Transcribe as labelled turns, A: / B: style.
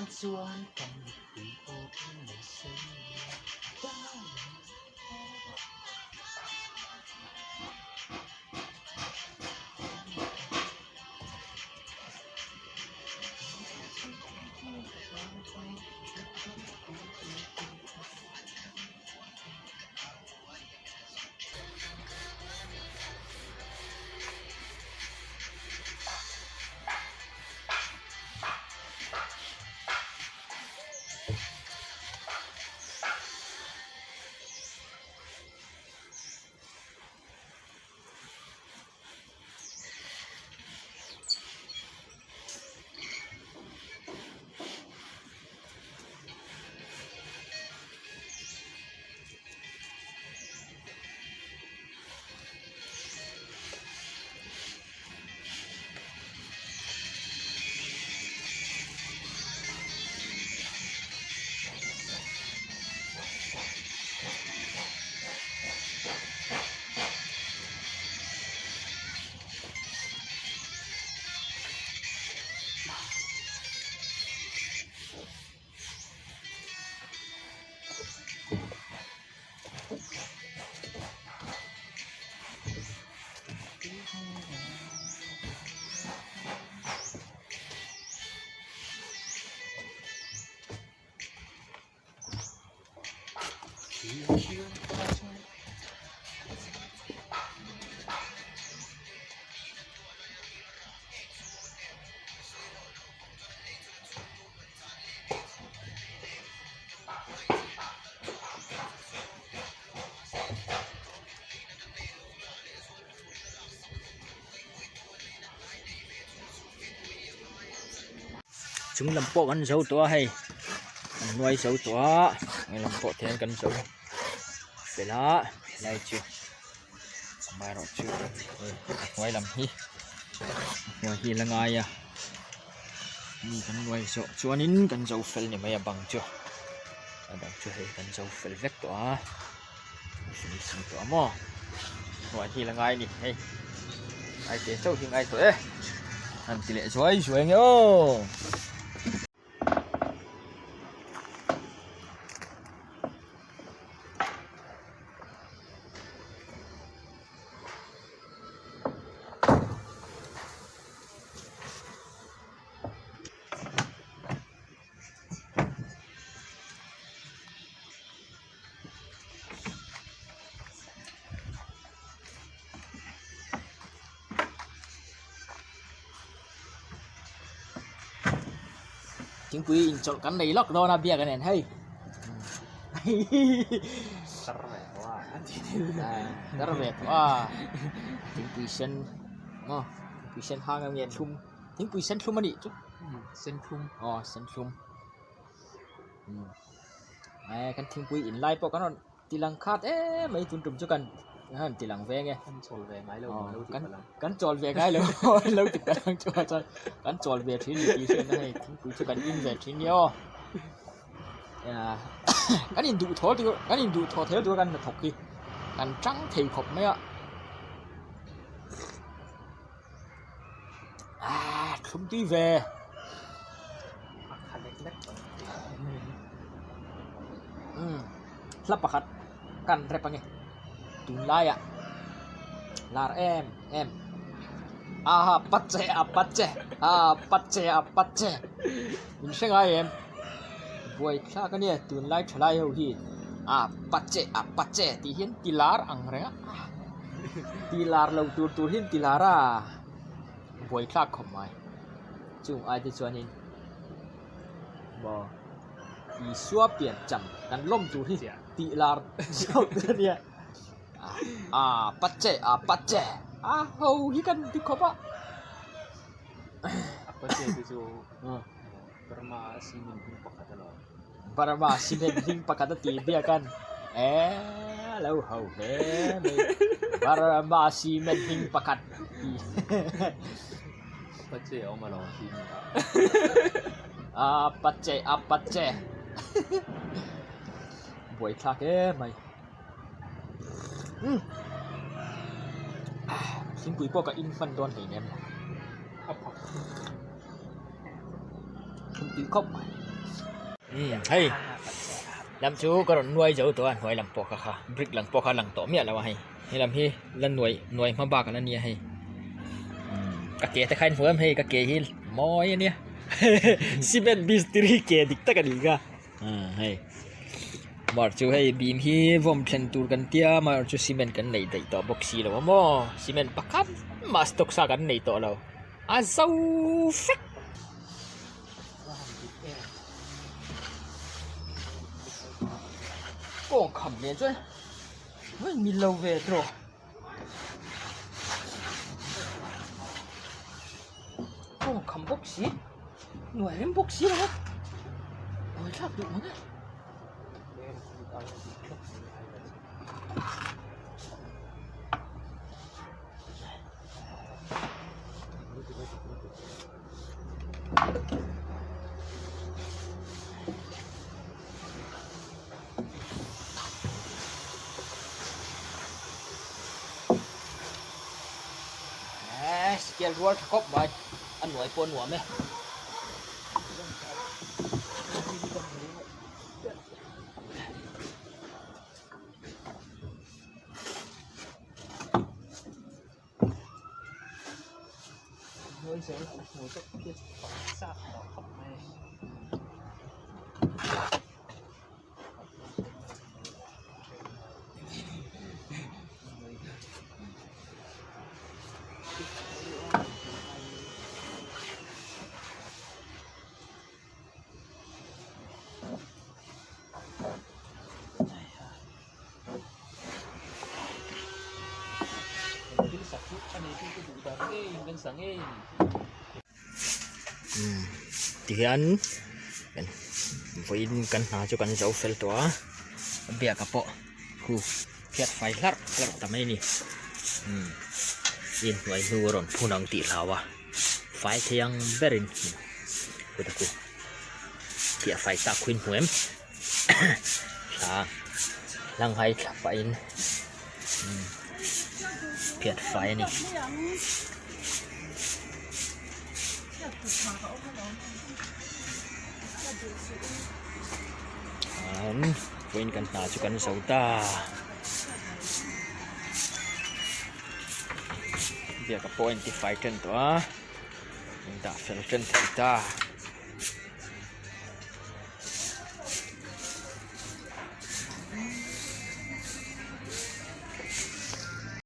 A: chuan kan mittui pawh tling mai se.
B: Chung lam pawh kan zo tawh a hei an nuai zo tawh a hnuai lam pawh tihian kan zo fel a helai chu amaherawhchu hei a hnuai lam hi a hnuai hi a la ngai a mi kan nuai zawh chuanin kan zo fel ni mai a bang chu a bang chu hei kan zo fel vek tawh a finishing tawh a maw hnuai hi la ngai a ni hei ai te chauh hi ngai tawh e han ti leh zuai zuai ang e aw. Thingpui inchawlh kan nei lawk dawn a biak a nen hei tar ve tawh a thingpui sen maw thingpui sen hang a nge thlum thingpui sen thlum a nih chu
A: sen thlum
B: aw sen thlum. Eee kan thingpui in lai pawh kan rawn ti lang khat em mai tun tum chu kan han ti lang veng e
A: kan chawl ve ngai lo
B: aw kan kan chawl ve ngai lo lo ti palh ang chu chuan kan chawl ve thin ni tih hriatna hei thingpui chu kan in ve thin nia aw kan in duh thaw tur kan in duh thaw thei tur a kan hnathawk hi kan tang thei khawp mai a ah thlum tui ve. Umm hla pakhat kan rep ange tunlaiah lar em em aha pache a pache a pache a pache min hre ngai em buai thlak ania tunlai thalai ho hi a pache a pache tih hian ti lar ang reng a ti lar lo tur tur hian ti lar a buai thlak khawp mai chung ai te chuanin maw Isua pian cham kan lawm tur hi tih lar zawk a nia a pache a pache a ho hi kan ti khawp a.
A: A pache te chu Burma cement hming pakhat a lo.
B: Burma cement hming pakhat a tih biak an eee lo ho hle mai Burma cement hming pakhat tih.
A: Apache a awm alawm cement ah.
B: Apache Apache buaithlak em mai. Umm thingpui pawh ka in hman dawn hleinem. Thingpui khawp mai. Umm hei lam chu ka rawn nuai zo tawh a hnuai lam pawh kha kha brick lam pawh kha a lang tawh miah lo a hei he lam hi la nuai nuai hma bak ala nia hei umm ka ke te kha a inhmu em hei ka ke hi mawi ania cement mistiri ke dik tak a ni kha umm hei mar chu hei bim hi vawm thlen tur kan tia mar chu cement kan neih daih tawh bawk si lo a maw cement pakhat mah stock sa kan nei tawh lo a zo vek. Kawng kham nen chuan hei mil lo ve tawh kawng kham bawk si nuai rem bawk si lo a buai thlak duh mang e. Sikel rual tha khawp mai a nuai pawh a nuam e. Tihian vawiin kan hna chu kan zo fel tawh a biak ah pawh khu phiat fai hlarh hlarh ta mai a ni inhnuai hnu a rawn phun ang tih hlau a fai thei ang berin kut a khu phiah fai tak khuin hmu em. Thla hlang hai thla pahin phiat fai a ni. An vawiin kan hna chu kan zo ta. Biaka pawh a intifai tan tawh a, in dah fel tan thei ta.